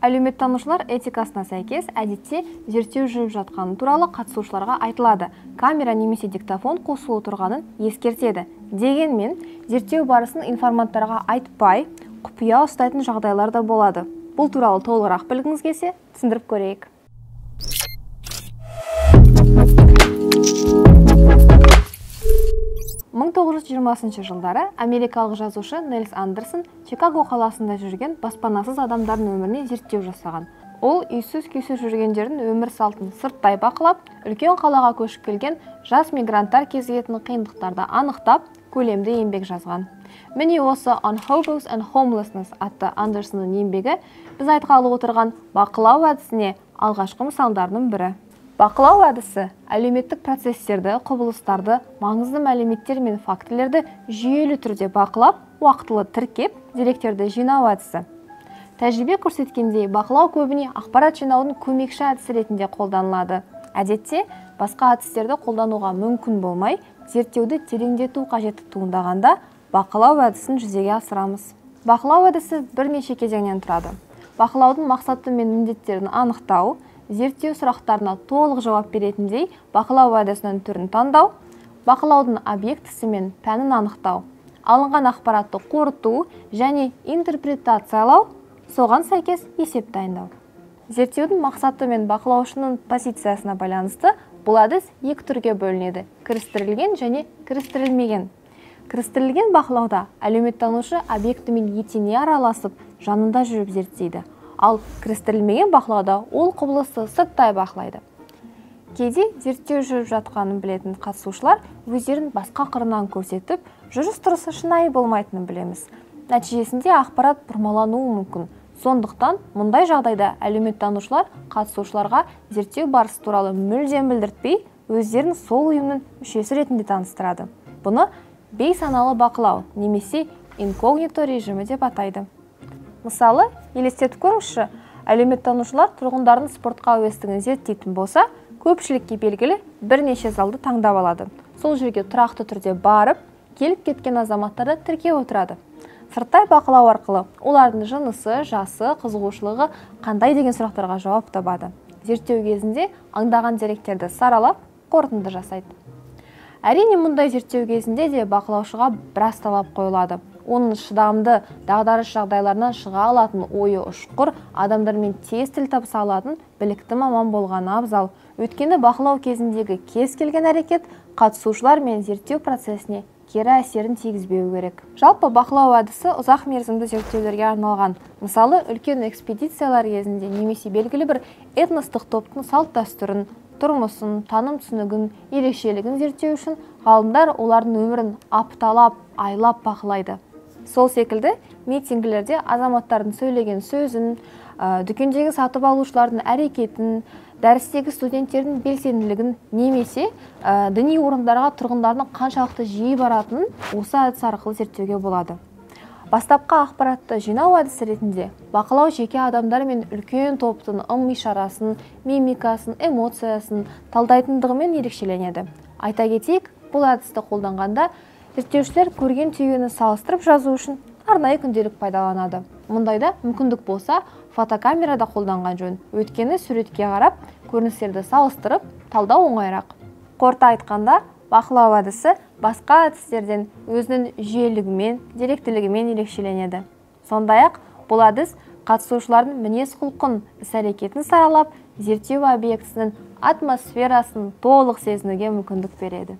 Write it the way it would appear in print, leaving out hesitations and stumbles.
Әлеуметтанушылар этикасына сәйкес әдетте зерттеу жүріп жатқаны туралы қатысушыларға айтылады. Камера немесе диктофон қосылу тұрғанын ескертеді. Дегенмен, зерттеу барысын информанттарға айтпай, құпия ұстайтын жағдайлар да болады. Бұл туралы толығырақ білгіңіз келсе, түсіндіріп көрейік. 1920 жылдары америкалық жазушы Нельс Андерсон Чикаго қаласында жүрген баспанасыз адамдардың өміріне зерттеу жасаған. Ол үйсіз-күйсіз жүргендердің өмір салтын сырттай бақылап, үлкен қалаға көшіп келген жас мигранттар кезігетін қиындықтарды анықтап, көлемді еңбек жазған. Міне осы On Hobos and Homelessness атты Андерсонның еңбегі біз айтқалы отырған бақылау әдісіне алғашқы мысалдарының бірі. Бақылау әдісі әлеуметтік процестерді, құбылыстарды, маңызды мәліметтер мен фактілерді жүйелі түрде бақылап, уақытылы тіркеп, деректерді жинау әдісі. Тәжірибе көрсеткендей, бақылау көбіне ақпарат жинаудың көмекші әдісі ретінде қолданылады. Әдетте, басқа әдістерді қолдануға мүмкін болмай, зерттеуді тереңдету қажеті туындағанда бақылау әдісін жүзеге асырамыз. Бақылау әдісі бірнеше кезеңнен тұрады. Бақылаудың мақсаты мен міндеттерін анықтау, зерттеу сұрақтарына толық жауап беретіндей бақылау әдісінің түрін таңдау, бақылаудың объектісі мен пәнін анықтау, алынған ақпаратты қорыту және интерпретациялау, соған сәйкес есеп дайындау. Зерттеудің мақсаты мен бақылаушының позициясына байланысты бұл әдіс екі түрге бөлінеді: кірістірілген және кірістірілмеген. Кірістірілген бақылауда әлеуметтанушы объектімен етене араласып, жанында жүріп зерттейді. Ал кірістірілмеген бақылауда ол құбылысты сырттай бақылайды. Кейде зерттеу жүріп жатқанын білетін қатысушылар өздерін басқа қырынан көрсетіп, жүріс-тұрысы шынайы болмайтынын білеміз. Нәтижесінде ақпарат бұрмалануы мүмкін. Сондықтан мұндай жағдайда әлеуметтанушылар қатысушыларға зерттеу барысы туралы мүлдем білдіртпей, өздерін сол ұйымның мүшесі ретінде таныстырады. Бұны бейсаналы бақылау немесе инкогнито режимі деп атайды. Мысалы, елестетіп көріңізші, әлеуметтанушылар тұрғындардың спортқа әуестігін зерттейтін болса, көпшілікке белгілі бірнеше залды таңдап алады. Сол жерге тұрақты түрде барып, келіп кеткен азаматтарды тіркеп отырады. Сырттай бақылау арқылы олардың жынысы, жасы, қызығушылығы қандай деген сұрақтарға жауап табады. Зерттеу кезінде аңдаған деректерді саралап, қорытынды жасайды. Әрине, мұндай зерттеу кезінде де бақылаушыға біраз талап қойылады. Оның шыдамды, дағдарыс жағдайларынан шыға алатын, ойы ұшқыр, адамдармен тез тіл табыса алатын білікті маман болғаны абзал. Өйткені бақылау кезіндегі кез келген әрекет қатысушылар мен зерттеу процесіне кері әсерін тигізбеу керек. Жалпы бақылау әдісі ұзақ мерзімді зерттеулерге арналған. Мысалы, үлкен экспедициялар кезінде немесе белгілі бір этностық топтың салт-дәстүрін, тұрмысын, таным түсінігін, ерекшелігін зерттеу үшін ғалымдар олардың өмірін апталап, айлап бақылайды. Сол секілді митингілерде азаматтардың сөйлеген сөзін, дүкендегі сатып алушылардың әрекетін, дәрістегі студенттердің белсенділігін немесе діни орындарға тұрғындардың қаншалықты жиі баратынын осы әдіс арқылы зерттеуге болады. Бастапқы ақпаратты жинау әдісі ретінде бақылау жеке адамдар мен үлкен топтың ым-ишарасын, мимикасын, эмоциясын талдайтындығымен ерекшеленеді. Айта кетейік, бұл әдісті қолданғанда зерттеушілер көрген түйгенін салыстырып жазу үшін арнайы күнделік пайдаланады. Мұндайда мүмкіндік болса, фотокамерада қолданған жөн. Өйткені суретке қарап, көріністерді салыстырып, талдау оңайырақ. Қорыта айтқанда, бақылау әдісі басқа әдістерден өзінің жүйелігімен, деректілігімен ерекшеленеді. Сондай-ақ, бұл әдіс қатысушылардың мінез-құлқын, іс-әрекетін саралап, зерттеу объектісінің атмосферасын толық сезінуге мүмкіндік береді.